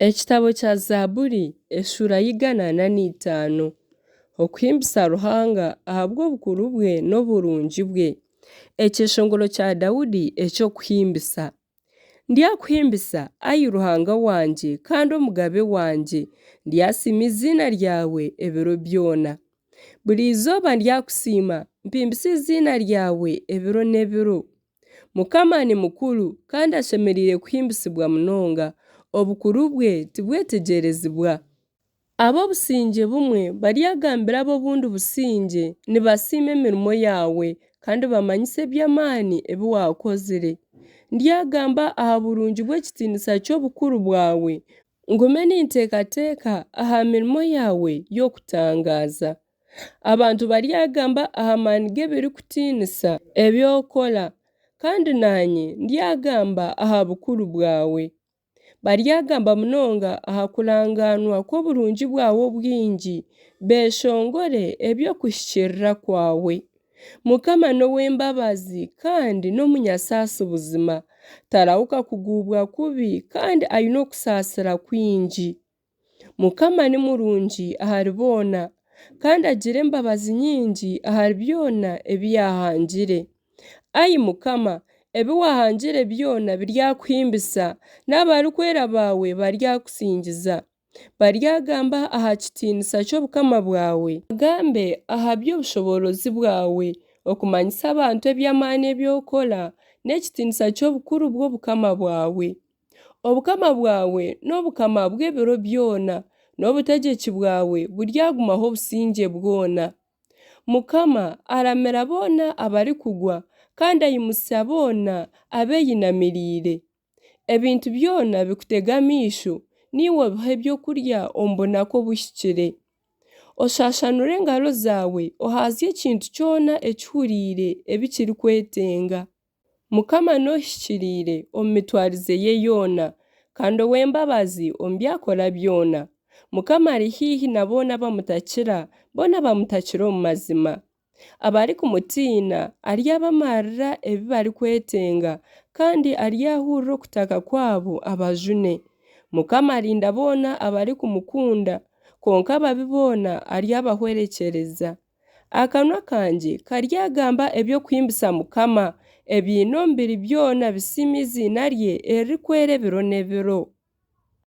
Ekitabo kya Zaaburi eshuura y'eigana na itaano. Okuhimbisa Ruhanga ahabw'obukuru bwe n'oburungi bwe. Ekyeshongoro kya Daudi eky'okuhimbisa. Ndyakuhimbisa, ai Ruhanga wangye kandi Omugabe wangye, ndyasiima eiziina ryawe ebiro byona. Buri izooba ndyakusiima, mpimbise eiziina ryawe ebiro n'ebiro. Mukama ni mukuru kandi ashemereire kuhimbisibwa munonga, obukuru bwe tibwetegyerezibwa. Ab'obusingye bumwe baryagambira ab'obundi busingye nibasiima emirimo yaawe, kandi bamanyise eby'amaani ebi waakozire. Ndyagamba aha burungi bw'ekitiinisa ky'obukuru bwawe, ngume ninteekateeka aha mirimo yaawe y'okutangaaza. Abantu baryagamba aha maani g'ebirikutiinisa ebi okora, kandi naanye ndyagamba aha bukuru bwawe. Baryagamba munonga aha kurangaanwa kw'oburungi bwawe obwingi, beeshongore eby'okuhikiirira kwawe. Mukama n'ow'embabazi kandi n'omunyasaasi buzima, tarahuka kuguubwa kubi kandi aine okusaasira kwingi. Mukama ni murungi ahari boona, kandi agira embabazi nyingi ahari byona ebi yaahangire. Ai Mukama, ebi waahangire byona biryakuhimbisa, n'abarikwera baawe baryakusingiza. Baryagamba aha kitiinisa ky'obukama bwawe, bagambe aha by'obushoboorozi bwawe, okumanyisa abantu eby'amaani ebi okora, n'ekitiinisa ky'obukuru bw'obukama bwawe. Obukama bwawe n'obukama bw'ebiro byona, n'obutegyeki bwawe buryagumaho obusingye bwona. Mukama aramira boona abarikugwa, kandi aimutsya boona abeyinamiriire. Ebintu byona bikutega amaisho, naiwe obiha ebyokurya omu bunaku obuhikire. Oshaashanura engaro zaawe, ohaazya ekintu kyona ekihuriire ebi kirikwetenga. Mukama n'ohikiriire omu mitwarize ye yoona, kandi ow'embabazi omu bi akora byona. Mukama ari haihi na boona abamutakira, boona abamutakira omu mazima. Abarikumutiina aryabamarira ebi barikwetenga, kandi aryahurira okutaka kwabo abajune. Mukama arinda boona abarikumukunda, kwonka ababi boona aryabahwerekyereza. Akanwa kangye karyagamba eby'okuhimbisa Mukama, ebiine omubiri byona bisiime eiziina rye eririkwera ebiro n'ebiro.